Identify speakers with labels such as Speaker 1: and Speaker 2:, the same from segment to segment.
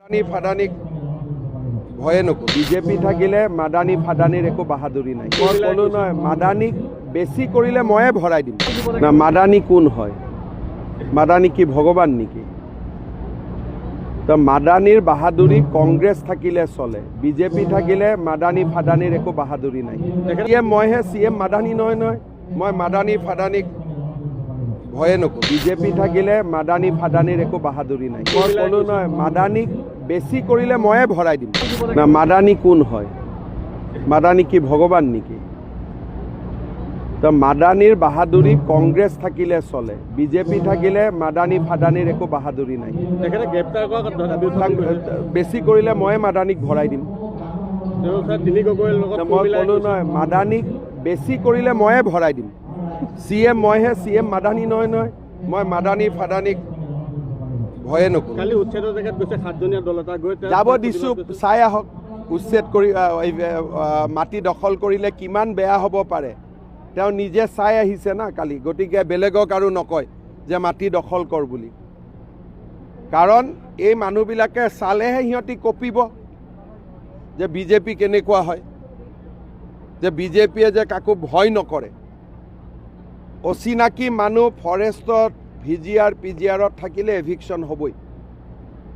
Speaker 1: মাদানী ফাদানীক ভয়ে নকৰোঁ। বিজেপি থাকিলে মাদানী ফাদানীৰ একো বাহাদুৰি নাই। মই ক'লো নহয়, মাদানীক বেছি কৰিলে ময়ে ভৰাই দিম না। মাদানী কোন হয়? মাদানী কি ভগৱান নেকি? তো মাদানীৰ বাহাদুৰি কংগ্ৰেছ থাকিলে চলে, বিজেপি থাকিলে মাদানী ফাদানীৰ একো বাহাদুৰি নাই। চি এম মইহে, চি এম মাদানী নহয় নহয়। মই মাদানী ফাদানীক ভয়ে নকৰোঁ। বিজেপি থাকিলে মাদানী ফাদানীৰ একো বাহাদুৰি নাই। মই ক'লো নহয়, মাদানীক বেছি কৰিলে ময়ে ভৰাই দিম না। মাদানী কোন হয়? মাদানী কি ভগৱান নেকি? তো মাদানীৰ বাহাদুৰি কংগ্ৰেছ থাকিলে চলে, বিজেপি থাকিলে মাদানী ফাদানীৰ একো বাহাদুৰি নাই।
Speaker 2: তেখেতে গ্ৰেপ্তাৰ কৰা দাবী উত্থাপন কৰিছে।
Speaker 1: বেছি কৰিলে ময়ে মাদানীক ভৰাই দিম।
Speaker 2: তেওঁ ছাৰ তিনি গগৈৰ লগত
Speaker 1: মই
Speaker 2: মিলাই
Speaker 1: ক'লো নহয়, মাদানীক বেছি কৰিলে ময়ে ভৰাই দিম। চি এম মইহে, চি এম মাদানী নহয় নহয়। মই মাদানী ফাদানীক ভয়ে নকৰোঁ।
Speaker 2: কালি উচ্ছেদৰ জেগাত গৈছে সাতজনীয়া দল এটা গৈ তেওঁ
Speaker 1: যাব দিছোঁ, চাই আহক। উচ্ছেদ কৰি এই, মাটি দখল কৰিলে কিমান বেয়া হ'ব পাৰে, তেওঁ নিজে চাই আহিছে না কালি। গতিকে বেলেগক আৰু নকয় যে মাটি দখল কৰ বুলি। কাৰণ এই মানুহবিলাকে চালেহে সিহঁতি কঁপিব যে বিজেপি কেনেকুৱা হয়, যে বিজেপিয়ে যে কাকো ভয় নকৰে। অচিনাকি মানুহ ফৰেষ্টত ভিজিআৰ পিজিআৰত থাকিলে এভিকশ্যন হ'বই।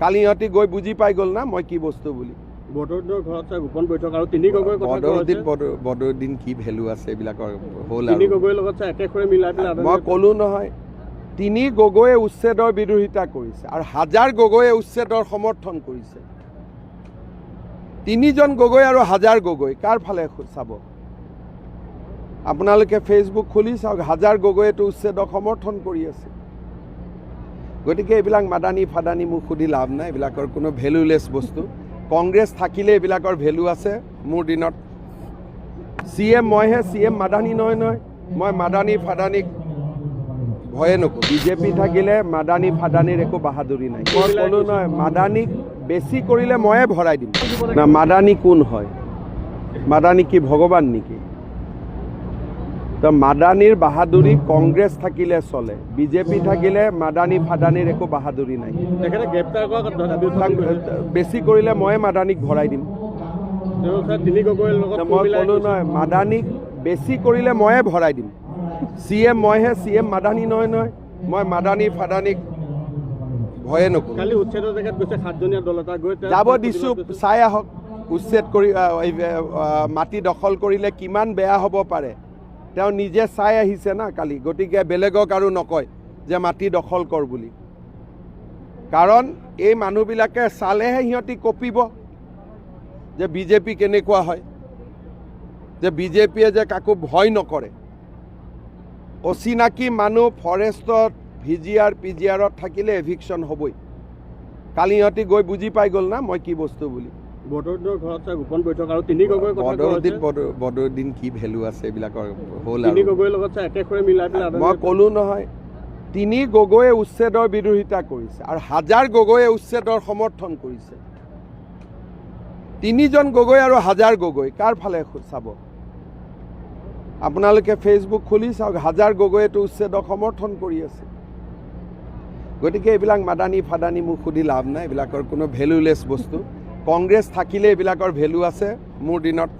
Speaker 1: কালি সিহঁতি গৈ বুজি পাই গ'ল না মই কি বস্তু বুলি।
Speaker 2: বদৰুদ্দিনৰ ঘৰত ছাৰ গোপন বৈঠক আৰু তিনি গগৈৰ কথা কোৱা
Speaker 1: বদৰুদ্দিন
Speaker 2: হৈছে।
Speaker 1: বদৰুদ্দিন কি ভেলু আছে এইবিলাকৰ হ'ল
Speaker 2: তিনি
Speaker 1: আৰু।
Speaker 2: গগৈৰ লগত ছাৰ একেষৰে মিলাই পেলাই
Speaker 1: মই ক'লো নহয়, তিনি গগৈয়ে উচ্ছেদৰ বিৰোধিতা কৰিছে আৰু হাজাৰ গগৈয়ে উচ্ছেদৰ সমৰ্থন কৰিছে। তিনিজন গগৈ আৰু হাজাৰ গগৈ কাৰ ফালে চাব? আপোনালোকে ফেচবুক খুলি চাওক, হাজাৰ গগৈয়েতো উচ্ছেদক সমৰ্থন কৰি আছে। গতিকে এইবিলাক মাদানী ফাদানী মোক সুধি লাভ নাই, এইবিলাকৰ কোনো ভেলুলেছ বস্তু। কংগ্ৰেছ থাকিলে এইবিলাকৰ ভেলু আছে মোৰ দিনত। চি এম মইহে, চি এম মাদানী নহয় নহয়। মই মাদানী ফাদানীক ভয়ে নকৰোঁ। বিজেপি থাকিলে মাদানী ফাদানীৰ একো বাহাদুৰি নাই। মই ক'লো নহয়, মাদানীক বেছি কৰিলে ময়ে ভৰাই দিম না। মাদানী কোন হয়? মাদানী কি ভগৱান নেকি? তো মাদানীৰ বাহাদুৰি কংগ্ৰেছ থাকিলে চলে, বিজেপি থাকিলে মাদানী ফাদানীৰ একো বাহাদুৰি নাই।
Speaker 2: তেখেতে গ্ৰেপ্তাৰ কৰা দাবী উত্থাপন কৰিছে।
Speaker 1: বেছি কৰিলে ময়ে মাদানীক ভৰাই দিম।
Speaker 2: তেওঁ ছাৰ তিনি গগৈৰ লগত
Speaker 1: মই
Speaker 2: মিলাই
Speaker 1: ক'লো নহয়, মাদানীক বেছি কৰিলে ময়ে ভৰাই দিম। চি এম মইহে, চি এম মাদানী নহয় নহয়। মই মাদানী ফাদানীক ভয়ে নকৰোঁ।
Speaker 2: কালি উচ্ছেদৰ জেগাত গৈছে সাতজনীয়া দল এটা গৈ তেওঁ
Speaker 1: যাব দিছোঁ, চাই আহক। উচ্ছেদ কৰি এই, মাটি দখল কৰিলে কিমান বেয়া হ'ব পাৰে, তেওঁ নিজে চাই আহিছে না কালি। গতিকে বেলেগক আৰু নকয় যে মাটি দখল কৰ বুলি। কাৰণ এই মানুহবিলাকে চালেহে সিহঁতি কঁপিব যে বিজেপি কেনেকুৱা হয়, যে বিজেপিয়ে যে কাকো ভয় নকৰে। অচিনাকি মানুহ ফৰেষ্টত ভিজিআৰ পিজিআৰত থাকিলে এভিকশ্যন হ'বই। কালি সিহঁতি গৈ বুজি পাই গ'ল না মই কি বস্তু বুলি।
Speaker 2: বদৰুদ্দিনৰ ঘৰত ছাৰ গোপন বৈঠক আৰু তিনি গগৈৰ কথা কোৱা
Speaker 1: বদৰুদ্দিন
Speaker 2: হৈছে।
Speaker 1: বদৰুদ্দিন কি ভেলু আছে এইবিলাকৰ হ'ল
Speaker 2: তিনি
Speaker 1: আৰু।
Speaker 2: গগৈৰ লগত ছাৰ একেষৰে মিলাই পেলাই
Speaker 1: মই ক'লো নহয়, তিনি গগৈয়ে উচ্ছেদৰ বিৰোধিতা কৰিছে আৰু হাজাৰ গগৈয়ে উচ্ছেদৰ সমৰ্থন কৰিছে। তিনিজন গগৈ আৰু হাজাৰ গগৈ কাৰ ফালে চাব? আপোনালোকে ফেচবুক খুলি চাওক, হাজাৰ গগৈয়েতো উচ্ছেদক সমৰ্থন কৰি আছে। গতিকে এইবিলাক মাদানী ফাদানী মোক সুধি লাভ নাই, এইবিলাকৰ কোনো ভেলুলেছ বস্তু। কংগ্ৰেছ থাকিলে এইবিলাকৰ ভেলু আছে মোৰ দিনত।